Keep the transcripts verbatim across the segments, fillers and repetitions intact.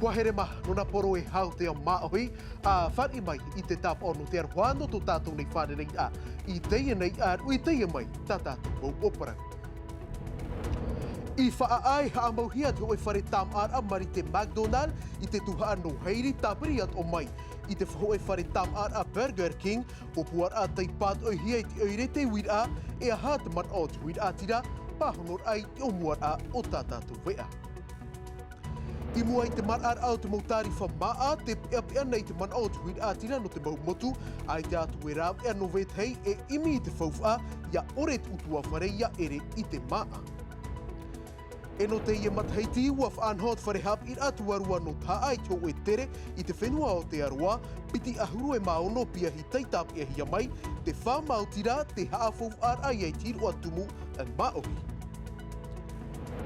ʻUa here mā, nō nā poro e hau te ao māʻohi, ʻa fāriʻi mai i te tāpaʻo nō te aroha nō tō tātou nei fārereiraʻa. I teie nei ʻāruʻi, i teie mai tā tātou mau ʻōparau. I Faʻaʻā e haʻamauhia te hōʻē fare tāmāʻaraʻa Marite McDonald i te tuhaʻa nō Hairi, tāpiri atoʻa mai i te hōʻē fare tāmāʻaraʻa Burger King, ʻōpuaraʻa tei pātoʻihia i te ʻoire te uiraʻa, e aha te manaʻo o te huiraʻatira, pāhonoraʻa i te ʻōmuaraʻa o tā tātou veʻa. I mua i te maraʻaraʻa o te mau tārifa māʻa, tē peʻapeʻa nei te manaʻo o te huiraʻatira nō te mau motu, ʻaita atu e rāveʻa nō vetahi e ʻimi i te faufaʻa, ʻia ʻore te ʻutuāfare ʻia ʻere i te māʻa. E nō teie matahiti, ʻua faʻanaho te fare haʻapiʻiraʻa tuarua nō Tahaʻa i te hōʻē tere i te fenua o Aotearoa, piti ʻahuru e mā ono piahi tei tāpeʻahia mai, te fā maoti rā te haʻafaufaʻaraʻa ia i te hiroʻa tumu māʻohi.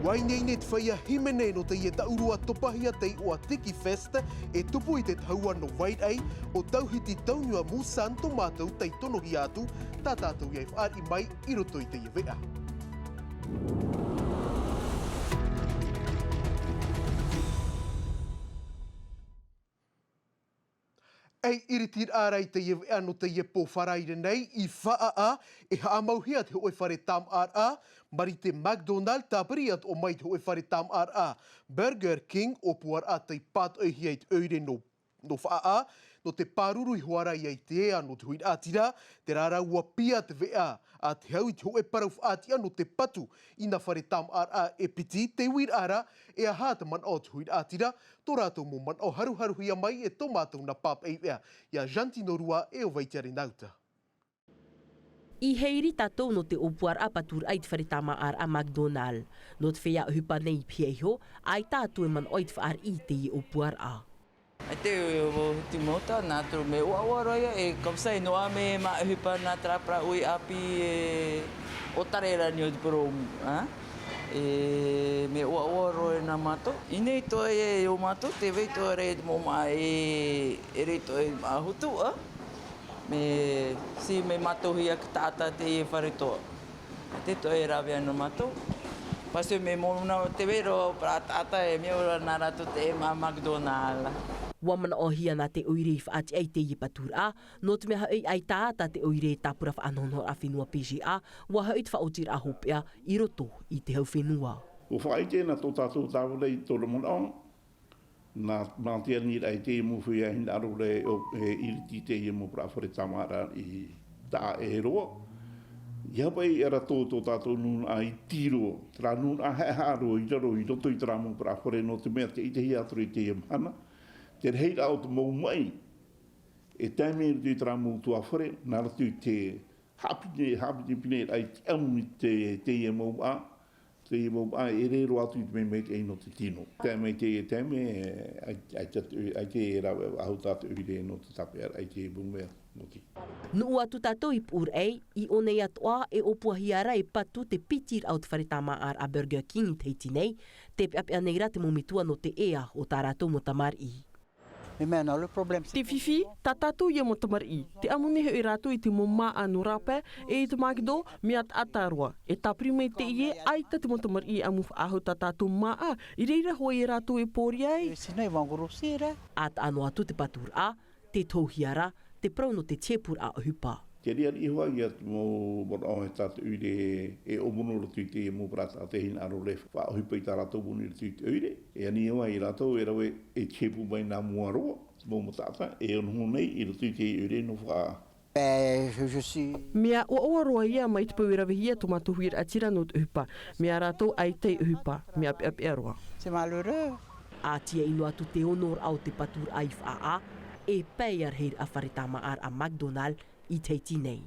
ʻUa ineine te feiā hīmene nō teie taʻurua topahia tei iʻoa Tiki Fest, e tupu i te tahua nō Vairaʻi, ʻo Tauhiti Tauniua Musan tō mātou tei tonohia atu, tā tātou ia e fāriʻi mai i roto i teie veʻa. Ei iritiraʻa ra i teie veʻa nō teie pō Faraire nei, i Faʻaʻā, e haʻamauhia te hōʻē fare tāmāʻaraʻa Marite McDonald, tāpiri atoʻa mai te hōʻē fare tāmāʻaraʻa Burger King, ʻōpuaraʻa tei pātoʻihia i te ʻoire nō, nō Faʻaʻā, nō te pāruru iho ā ra ia i te ea nō te huiraʻatira, terā rā ʻua piʻi te veʻa a te hau i te hōʻē parau faʻatiʻa nō te patu i nā fare tāmāʻaraʻa e piti, te uiraʻa ra, e aha te manaʻo o te huiraʻatira, tō rātou mau manaʻo haruharuhia mai e tō mātou nā pāpaʻi veʻa, ia Jantino Rua e ʻo Vaitiare Nauta. I Hairi tātou nō te ʻōpuaraʻa paturaʻa i te fare tāmāʻaraʻa McDonald. Nō te feiā ʻohipa nei i pihaʻi iho, ʻaita atu e manaʻo i te fāriʻi i teie ʻōpuaraʻa. ʻAita e huti mau tā, nā te mea ʻoaʻoa roa ia, e kau sai noa mea ʻohipa nā te parau ʻāpī e ʻo tare rā nei o te purōmu, ā? E mea ʻoaʻoa roa nā mātou. I nei toa e o mātou, tē vai toa ra te mau māʻa e, e rei toa e māʻa hotu, ā? Mea, si mea mātou hia ka taʻata teie fare toa. Te toa e rave ana mātou. Parce que mea mōna te vai roa parau taʻata e mea ora nā rātou te māʻa McDonald. ʻUa manaʻohia nā te ʻoire i faʻatiʻa i teie paturaʻa, nō te mea hoʻi ʻaita atu te ʻoire e tāpura faʻanahonahoraʻa fenua P G A, ʻua hoʻi te faʻaotiraʻa hopeʻa i roto i te hau fenua. ʻUa faʻaʻite nā tō tātou tāvana i tōna manaʻo, nā, nā te ani raʻa i teie mau feiā hinaʻaro ra e, e iriti i teie mau parau fare tāmāʻaraʻa i Taʻa-ʻē-roa. ʻIa haʻapaʻo ia rātou tō tātou nūnaʻa iti roa, terā nūnaʻa haʻehaʻa roa i raro i roto i terā mau parau fare nō te mea tē ʻitehia atu ra i teie mahana te rahiraʻa o te mau maʻi e tae mai i roto i terā mau ʻutuāfare, nā roto i te haʻapine, haʻapinepine raʻa i te ʻamu i te, teie mau māʻa, teie mau māʻa e riro atu i te mea maitaʻi nō te tino. Tae mai teie taime, ʻaita, ʻaita, ʻaita e rāveʻa faʻahou tā te ʻoire nō te tāpeʻaraʻa i teie mau mea nō te. Nuʻu atu tātou i Puʻuraʻi, i ʻō nei atoʻa, e ʻōpuahia ra e patu te piti raʻa o te fare tāmāʻaraʻa Burger King i Tahiti nei, tē peʻapeʻa nei rā te mau metua nō te ea o tā rātou mau tamariʻi. Mais maintenant, le problème, c'est. Te fifi, tā tātou ia mau tamariʻi, tē ʻamu nei hoʻi rātou i te mau māʻa nō rāpae, e i te McDo, mea taʻata roa. E tāpiri mai teie, ʻaita te mau tamariʻi e ʻamu faʻahou tā tātou māʻa, i reira hoʻi rātou e pōria ai. Sinon, ils vont grossir, hein. ʻA taʻa noa atu te paturaʻa, tē tohuhia ra te parau nō te tiepuraʻa ʻohipa. Te ariʻari iho ā ia te mau manaʻo e tā te ʻoire e ʻōmuaraʻa i roto i teie mau parau taʻata e hinaʻaro ra e faʻaʻohipa i tā rātou moni i roto i te ʻoire. E ani iho ā ia rātou e rave e tiepū mai nā mua roa, te mau mataʻata, e ono nei i roto i te ʻoire nō Faʻaʻā. Ben, je, je suis. Mea ʻoaʻoa roa ia mai te peu e ravehia tō mātou huiraʻatira nō te ʻohipa. Mea rātou ʻaita e ʻohipa. Mea peʻapeʻa roa. C'est malheureux. ʻA tiaʻi noa atu te ono raʻa o te paturaʻa i Faʻaʻā, e pae ia rahiraʻa fare tāmāʻaraʻa McDonald i Tahiti nei.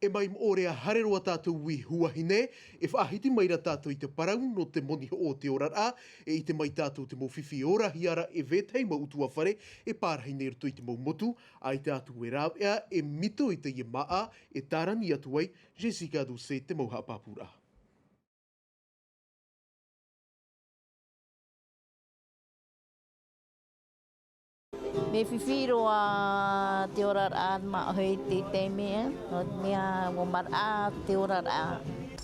E mai moʻorea haere roa tātou i Huahine, e faʻahiti mai ra tātou i te parau nō te moni hoʻo o te oraraʻa, e ʻite mai tātou te mau fifi e orahia ra e vetahi mau ʻutuāfare e pārahi nei i roto i te mau motu, ʻaita atu e rāveʻa e mito i teie māʻa, e tārani atu ai Jessica Doucet te mau haʻapāpūraʻa. Mea fifi roa te oraraʻa māʻohi i te taime, nō te mea ʻua maraʻa te oraraʻa.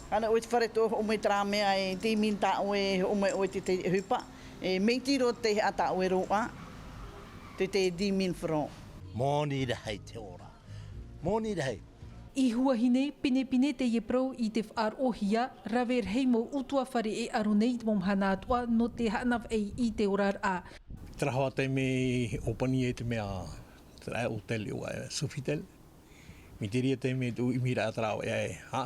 Ana ʻoe te fare tō hoʻo mai terā mea e te minita ʻoe hoʻo mai ʻoe te, te ʻohipa. E maitaʻi roa te haʻa tāʻu e roaʻa, te te dix mille francs. Moni rahi te ora. Moni rahi. I Huahine, pinepine teie parau i te faʻaroʻohia, rave rahi mau ʻutuāfare e aro nei i te mau mahana atoʻa nō te haʻanavaʻi i te oraraʻa. Terā hoʻi te mea i ʻōpani ai te mea, terā ʻōteli ʻo, e, Sofitel. Mai te reira te mea tō ʻimiraʻa terā ʻoe, e, ha?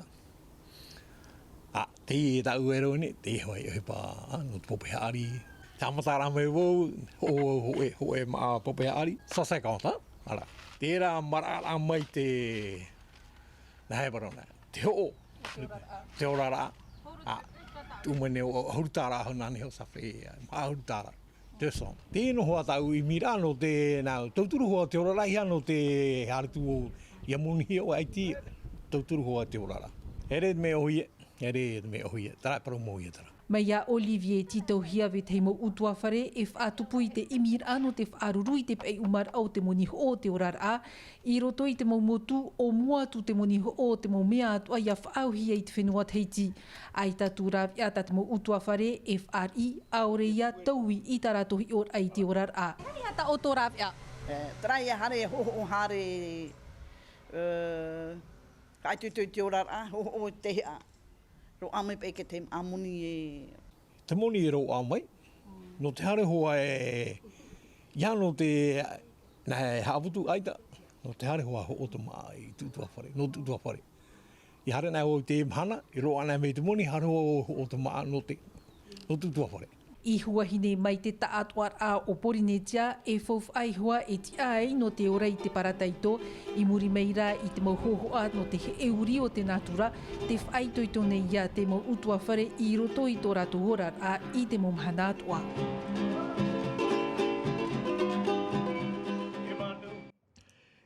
A, teie tāʻu e rave nei, teie hoʻi, ʻohipa, a, nō te pōpē haʻari. Tāmata rā mai vau, hoʻo, hoʻo, hoʻo, e, maʻa pōpē haʻari, cent cinquante, a? Ara. Terā maraʻaraʻa mai te, nā hea parau nā, te hoʻo, te oraraʻa. A, tū mai nei ʻahuru tāra, hau nā nei hoʻo sāfē, maha ʻahuru tāra. Te son. Tē noho ā tāʻu ʻimiraʻa nō te, nā, tauturu hoʻi te oraraʻa ia nō te haere atu ʻo ia monihia ʻo ʻaiti, tauturu hoʻi te oraraʻa. Here te mea ʻōhie, here te mea ʻōhie, terā parau mau ia terā. Mai iā Olivier Titohia, vetahi mau ʻutuāfare e faʻatupu i te ʻimiraʻa nō te faʻaruru i te paʻiʻumaraʻa o te moni hoʻo o te oraraʻa, i roto i te mau motu, ʻōmua atu te moni hoʻo o te mau mea atoʻa ia faʻaauhia i te fenua Tahiti. ʻAita atu rāveʻa tā te mau ʻutuāfare e fāriʻi, ʻaore ia taui i tā rātou hiʻoraʻa i te oraraʻa. Tētahi ā tā ʻoutou rāveʻa? E, terā ia haere, hoʻo, hoʻo haere, e, faʻaitoito i te oraraʻa, hoʻo, hoʻo te heʻa. Roaʻa mai paʻi ke te maʻa moni e. Te moni e roaʻa mai. Nō te haere hoʻi e, ia nō te, nā, e haʻaputu ʻaita. Nō te haere hoʻi hoʻo te maʻa i te ʻutuāfare, nō te ʻutuāfare. I haere nei hoʻi te mahana, i roaʻa nei mai te moni, haere hoʻi hoʻo te maʻa nō te, nō te ʻutuāfare. I Huahine mai te taʻatoʻaraʻa o Porinetia, e faufaʻa iho ā e tiʻa ai nō te ora i te parataito, i muri mai rā i te mau hōhoʻa nō te heʻeuri o te nātura, tē faʻaitoito nei ia te mau ʻutuāfare i roto i tō rātou oraraʻa i te mau mahana atoʻa.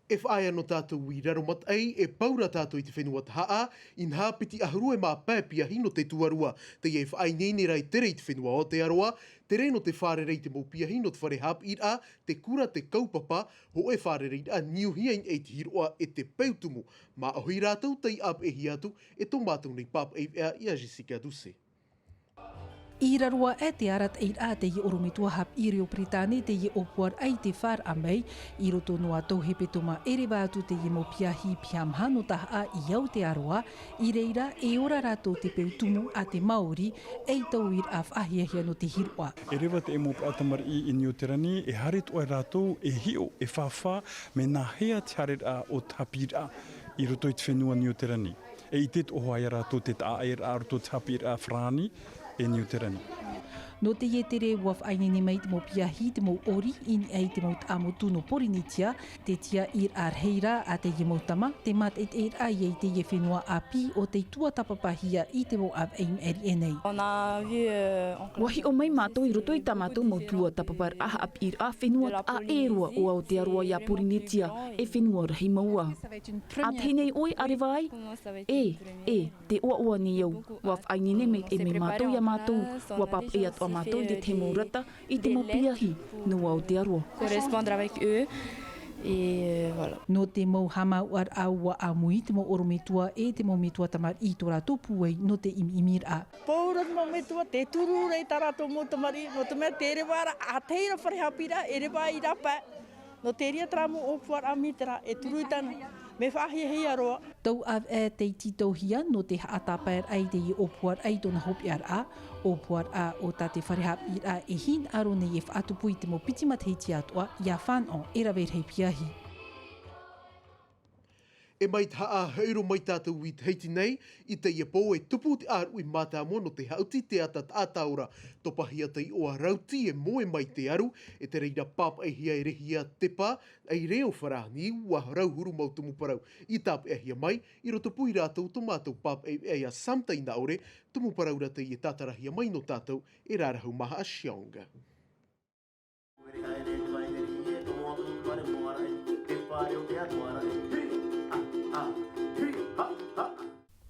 E faʻaea noa tātou i Raromataʻi, e pau rā tātou i te fenua Tahaʻa, inaha piti ʻahuru e mā pae piahi nō te tuarua. Teie e faʻaineine ra e tere i te fenua o Aotearoa, tere nō te fārerei i te mau piahi nō te fare haʻapiʻiraʻa, te kura, te kaupapa, hōʻē fārereiraʻa niuhia i niʻa i te hiroʻa e te peu tumu. Māʻohi rātou tei ʻāpeʻehia atu e tō mātou nei pāpaʻi veʻa iā Jessica Doucet. I raro aʻe te arataʻiraʻa a teie ʻorometua haʻapiʻi reo Peretāne, teie ʻōpuaraʻa i te fāraʻa mai, i roto noa atu hepetoma e reva atu teie mau piahi piha maha nō Tahaʻa i Aotearoa, i reira e ora rātou te peu tumu a te Māori, ei tauiraʻa faʻahiahia nō te hiroʻa. E reva teie mau pāpaʻi tamariʻi i Niuterani, e haere atoʻa rātou, e hiʻo, e fāfā, mai nā hea te haereraʻa o te haʻapiʻiraʻa i roto i te fenua Niuterani. E ʻite atoʻa hoʻi ia rātou te taʻaʻēraʻa a roto i te haʻapiʻiraʻa farāni e Niuterani. Nō teie tere ʻua faʻaineine mai te mau piahi, te mau ʻori, i niʻa i te mau taʻamotu nō Porinetia, te tiaʻiraʻa rahi ra a teie mau tama, te mātaʻitaʻiraʻa ia i teie fenua ʻāpī ʻo tei tuatāpapahia i te mau ʻāvaʻe i maʻiri aʻe nei. On a vu, euh, en ʻUa hiʻo mai mātou i roto i tā mātou mau tuatāpaparaʻa haʻapiʻiraʻa fenua taʻa ʻē roa o Aotearoa iā Porinetia, e fenua rahi mau ā. ʻA tahi nei ʻoe, ʻa reva ai? E, e, tē ʻoaʻoa nei au. ʻUa faʻaineine maitaʻi mai mātou iā mātou, ʻua pāpaʻi atoʻa mātou i te tahi mau rata, i te mau piahi nō Aotearoa. Correspondre avec eux, et, euh, voilà. Nō te mau haʻamāuʻaraʻa ʻua ʻāmui te mau ʻorometua e te mau metua tamariʻi i tō rātou pūai nō te ʻimiʻimiraʻa. Pau rā te mau metua, tē turu ra i tā rātou mau tamariʻi, nō te mea tē reva ra, ʻa tahi ra fare haʻapiʻiraʻa, e reva i rāpae. Nō te reira terā mau ʻōpuaraʻa mai terā, e turu i tāna, mea faʻahiahia roa. Tauʻaveʻa tei tītauhia nō te haʻatāpaeraʻa i teie ʻōpuaraʻa i tōna hopeʻaraʻa, ʻōpuaraʻa o tā te fare haʻapiʻiraʻa e hinaʻaro nei e faʻatupu i te mau piti matahiti atoʻa, ʻia fānaʻo e rave rahi piahi. E mai Tahaʻa, haʻamāuʻa mai tātou i Tahiti nei, i teie pō e tupu te ʻāruʻi mātāmua nō te haʻuti teata taʻata ora. Topahia te iʻoa Rauti e moe mai te aru, e te reira pāpaʻihia e Rehia Tepa, ei reo farāni, ʻua rauhuru mau tumu parau i tāpeʻahia mai, i rotopū ia rātou tō mātou pāpaʻi veʻa iā Sam Tainaʻore, tumu parau ra teie e tātarahia mai nō tātou e Rarahu Maha Xiong.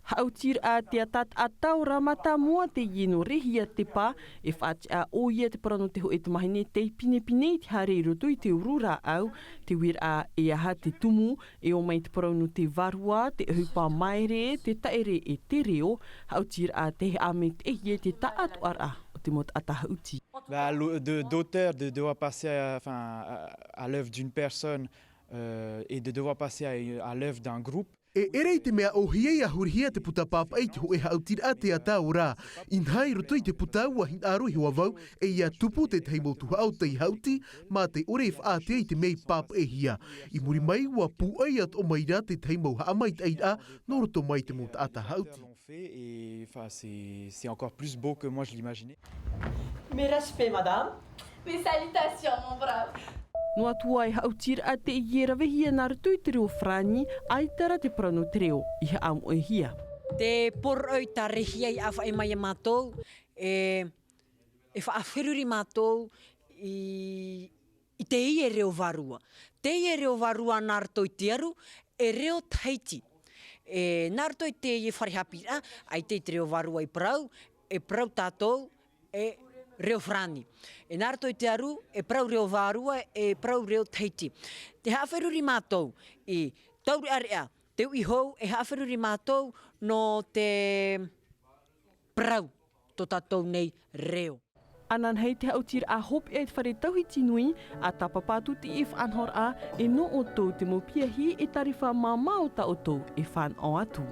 Haʻutiraʻa teata taʻata ora mātāmua teie nō Rehia Tepa, e faʻatiʻa ʻoia te parau nō te hōʻē tamahine tei pinepine i te haere i roto i te uru rāʻau, te uiraʻa e aha te tumu, e ō mai te parau nō te vārua, te ʻohipa māere, te taʻere e te reo, haʻutiraʻa tei haʻamaitaʻihia i te taʻatoʻaraʻa o te mau taʻata haʻuti. Bah, l'au-, de, d'auteur, de devoir passer à, enfin, à, à l'œuvre d'une personne, euh, et de devoir passer à, à l'œuvre d'un groupe. E ʻere i te mea ʻōhie ʻia hurihia te puta pāpaʻi i te hōʻē haʻutiraʻa teata ora. Inaha i roto i te puta ʻua hinaʻaro i hoa vau, e ʻia tupu tētahi mau tuhaʻa o tei haʻuti, mā te ʻore e faʻaātea i te mea i pāpaʻihia. I muri mai, ʻua pūʻai atoʻa mai ra tētahi mau haʻamaitaʻiraʻa nō roto mai te mau taʻata haʻuti. Fait et, enfin, c'est, c'est encore plus beau que moi je l'imaginais. Mes respects, madame. Mes salutations, mon brave. Noa atu ā e haʻutiraʻa teie e ravehia nā roto i te reo farāni, ʻaita rā te parau nō te reo i haʻamoʻehia. Te poroʻi tā Rehia i ʻāfaʻi mai iā mātou, e, e faʻaferuri mātou i, i teie reo vārua. Teie reo vārua nā roto i te aru, e reo Tahiti. E, nā roto i teie fare haʻapiʻiraʻa, ʻaita i te reo vārua i parau, e parau tātou, e reo farāni. E nā roto i te aru, e parau reo vārua, e parau reo Tahiti. Te haʻaferuri mātou i taureʻareʻa, te uʻi hou, e haʻaferuri mātou nō te parau tō tātou nei reo. Ananahi te haʻutiraʻa hopeʻa i te fare tauhiti nui, ʻa Tāpapa atu teie faʻanahoraʻa, e nō ʻoutou te mau piahi e tarifa māmā o tā ʻoutou e fānaʻo atu.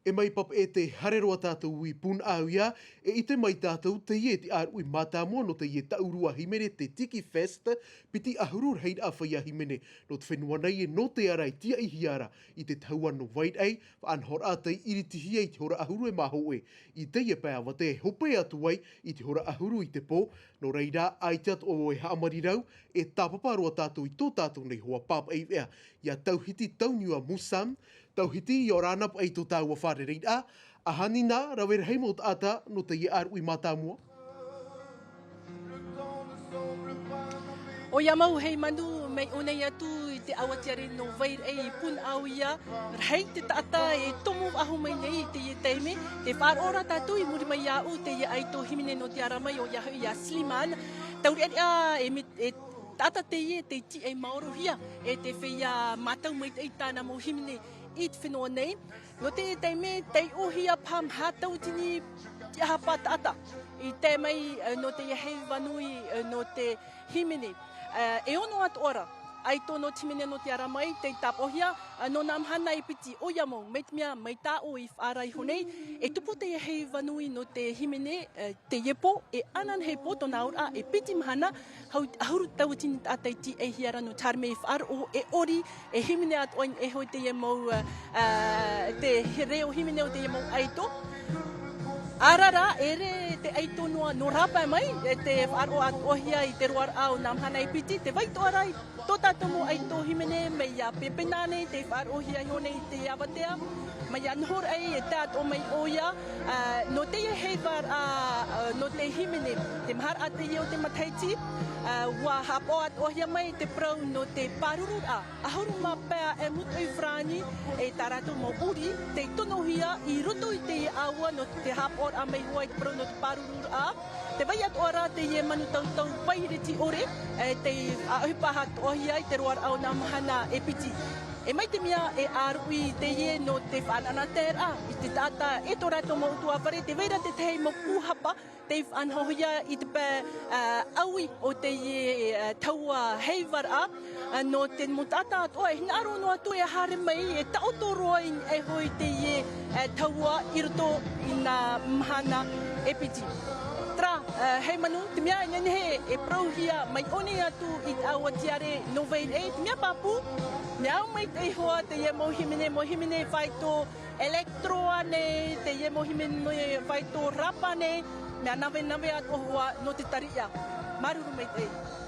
E mai Papeʻete, haere roa tātou i Punaʻauia, e ʻite mai tātou teie te ʻāruʻi mātāmua nō teie taʻurua hīmene te Tiki Fest, piti ʻahuru rahiraʻa feiā hīmene nō te fenua nei e nō te ara i tiaʻihia ra i te tahua nō Vairaʻi, faʻanahoraʻa tei iritihia i te hora ʻahuru e mā hōʻē, i teie pae avatea e hope atu ai i te hora ʻahuru i te pō, nō reira, ʻaita atoʻa vau e haʻamarirau, e tāpapa roa tātou i tō tātou nei hoa pāpaʻi veʻa, iā Tauhiti Tauniua Musan, Tauhiti, ʻia ora na paʻi i tō tāua fārereiraʻa, ʻa Hanina, rave rahi mau taʻata, nō teie ʻāruʻi mātāmua. ʻOia mau Heimanu, mai ʻō nei atu i te ʻāua tiare nō Vairaʻi i Punaʻauia, rahi te taʻata e tomo faʻahou mai nei i teie taime, tē faʻaroʻo ra tātou i muri mai iāʻu teie ʻaito hīmene nō te ara mai ʻoia hoʻi iā Slimane, taureʻareʻa e me-, e taʻata teie tei tiaʻi maorohia, e tē feiā mātau maitaʻi tāna mau hīmene i te fenua nei. Nō teie taime, tei ʻōhia paha maha tauatini tiahapa taʻata i tae mai, eh, nō teie heiva nui, eh, nō te hīmene. Eh, e ono atoʻa ra ʻaito nō te hīmene nō te ara mai, tei tāpaʻohia, eh, nō nā mahana e piti, ʻoia mau, mai te mea, mai tā ʻoe i faʻaara iho nei, e tupu teie heiva nui nō te hīmene, eh, teie pō, e ananahi pō tōna auraʻa, e piti mahana, hau-, ʻahuru tauatini taʻata i tiaʻihia ra nō te haere mai e faʻaroʻo, e ʻori, e hīmene atoʻa i niʻa iho i teie mau, ā, ā, te reo hīmene o teie mau ʻaito. ʻAore rā, e ʻere te ʻaito noa nō rāpae mai, e tē faʻaroʻo atoʻahia i te roaraʻa o nā mahana e piti, tē vai atoʻa ra i tō tātou mau ʻaito hīmene, mai iā Pepena nei, tei faʻaroʻohia iho nei i te avatea, mai iā Nahoraʻi, e tae atoʻa mai ʻoia, ā, nō teie heivaraʻa, ā, nō te hīmene, te maharaʻa teie o te matahiti, ā, ʻua haʻapaʻo atoʻahia mai te parau nō te pārururaʻa, ʻahuru mā pae e mūtoʻi farāni, e tā rātou mau ʻori, tei tonohia i roto i teie ʻāua nō te haʻapaʻoraʻa mai hoʻi te parau nō te pārururaʻa. Tē vai atoʻa ra teie manu tautau paireti ʻore, e tei faʻaʻohipa atoʻahia i te roaraʻa o nā mahana e piti. E mai te mea e ʻāruʻi teie nō te faʻanahonahoraʻa i te taʻata e tō rātou mau ʻutuāfare, tē vai ra te tahi mau pūhapa tei faʻanahohia i te pae, ā, ʻaui o teie, ā, tahua heivaraʻa, ā, nō te mau taʻata atoʻa e hinaʻaro noa atu e haere mai, e taʻoto roa i niʻa iho i teie, ā, tahua i roto i nā mahana e piti. Terā, ā, Heimanu, te mea e nehenehe e parauhia mai ʻō nei atu i te ʻāua tiare nō Vairaʻi, te mea pāpū, mea au maitaʻi hoʻi teie mau hīmene, mau hīmene faito electro ānei, teie mau hīmene faito rap ānei, mea navenave atoʻa hoʻi nō te tariʻa. Māuruuru maitaʻi.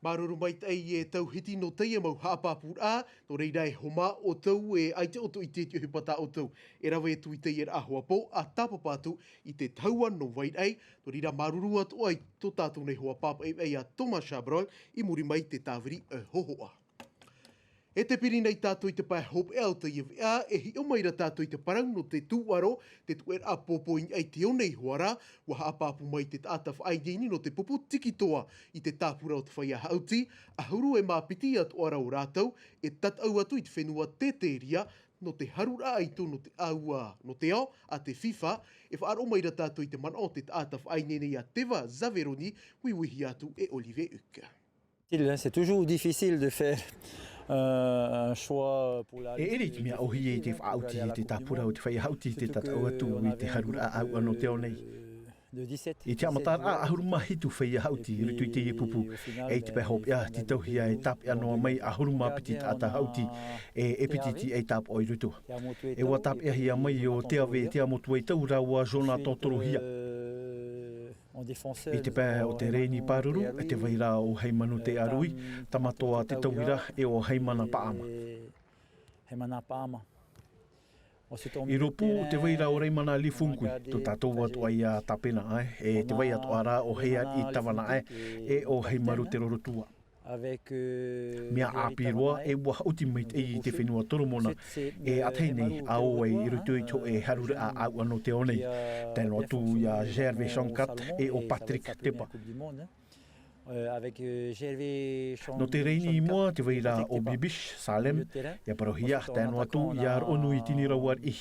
Māuruuru maitaʻi e Tauhiti nō teie mau haʻapāpūraʻa, nō reira e homa ʻoutou e ʻaita ʻoutou i te ʻohipa tā ʻoutou e rave atu i teie ra hoʻi pō, ʻa tāpapa atu i te tahua nō Vairaʻi, nō reira māuruuru atoʻa i tō tātou nei hoa pāpaʻi veʻa iā Thomas Chabrol, i muri mai te tāviri, ā, hōhoʻa. E tē piri nei tātou i te pae hopeʻa o teie veʻa, e hiʻo mai ra tātou i te parau nō te tūʻaro, te tuʻeraʻa pōpō i niʻa i te ao nei hoʻi ra, ʻua haʻapāpū mai te taʻata faʻaineine nō te pupu Tikitoa i te tāpura o te feiā haʻuti, ʻahuru e mā piti atoʻa ra o rātou, e tataʻu atu i te fenua Tētēria, nō te haruraʻa ʻaito nō te ʻāua nō te ao a te fifa. E faʻaroʻo mai ra tātou i te manaʻo o te taʻata faʻaineine a Teva Zaveroni, uiuihi atu e Olivier Huck. C'est toujours difficile de faire un choix pour la. E ʻere i te mea ʻōhie i te faʻaʻuti i te tāpura o te feiā haʻuti i te tataʻu atu i te haruraʻa ʻāua nō te ao nei. I te haʻamataraʻa ʻahuru mā hitu feiā haʻuti i roto i teie pupu, e i te pae hopeʻa tītauhia e tāpeʻa noa mai ʻahuru mā piti taʻata haʻuti, e e piti iti ei tāpaʻo i roto. E ua tāpeʻahia mai o Teave Teamotuaitau rāua Jonathan Torohia. I te pae o te rēni pāruru, e te vai ra o Haimanu Te Arui, Tamatoa Te Tauira, e o Haimana Paʻama. I rōpū, te vai ra o Raimana Lifungui, tō tātou atu ai a Tāpena ae, e te vai atu ʻara o Heiari Tavana ae, e o Haimaru Te Rorotua. Mea ʻāpī roa, e ua haʻuti maitaʻi i te fenua Toromona, e ʻatahi nei a ō ai i roto i te hōʻē haruraʻa ʻāua nō te ao nei. Tae noa atu ia Gervais Chancat, e o Patrick Tepa. Nō te rēni i mua, te vai ra o Bibiche Salem, ia parauhia, tae noa atu ia Roʻonui Tinirauariʻi.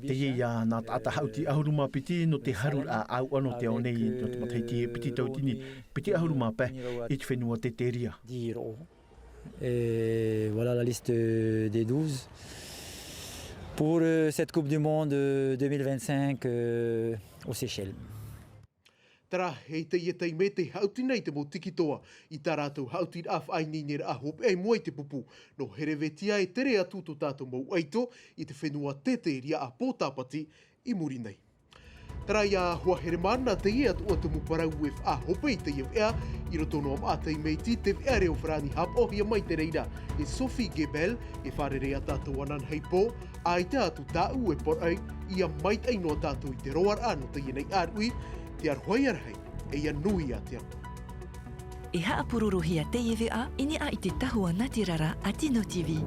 Teie ia nā taʻata haʻuti ʻahuru mā piti nō te haruraʻa ʻāua nō te ao nei, nō te matahiti e piti tauatini piti ʻahuru mā pae, i te fenua Teteria. Et voilà la liste des douze pour, euh, cette Coupe du Monde, euh, deux mille vingt-cinq, euh, aux Seychelles. Terā, i teie taime tē haʻuti nei te mau tikitoa i tā rātou haʻutiraʻa faʻaineineraʻa hopeʻa i mua i te pupu nō Herevetia, e tere atu tō tātou mau ʻaito i te fenua Teteria a Pōtāpati i muri nei. Terā, ia hoa here māna teie atu o te mau parau e faʻahope i teie veʻa. I roto noa maʻa taime iti, te veʻa reo farāni hapaʻohia mai te reira e Sophie Gebel, e fārerei ā tātou ananahi pō, ʻaita atu tāʻu e poroʻi, ia maitaʻi noa tātou i te roaraʻa nō teie nei ʻāruʻi. Te aroha ia rahi, e ia nui ā te aro. E haʻapurorohia teie veʻa i niʻa i te tahua natirara a Tino TV.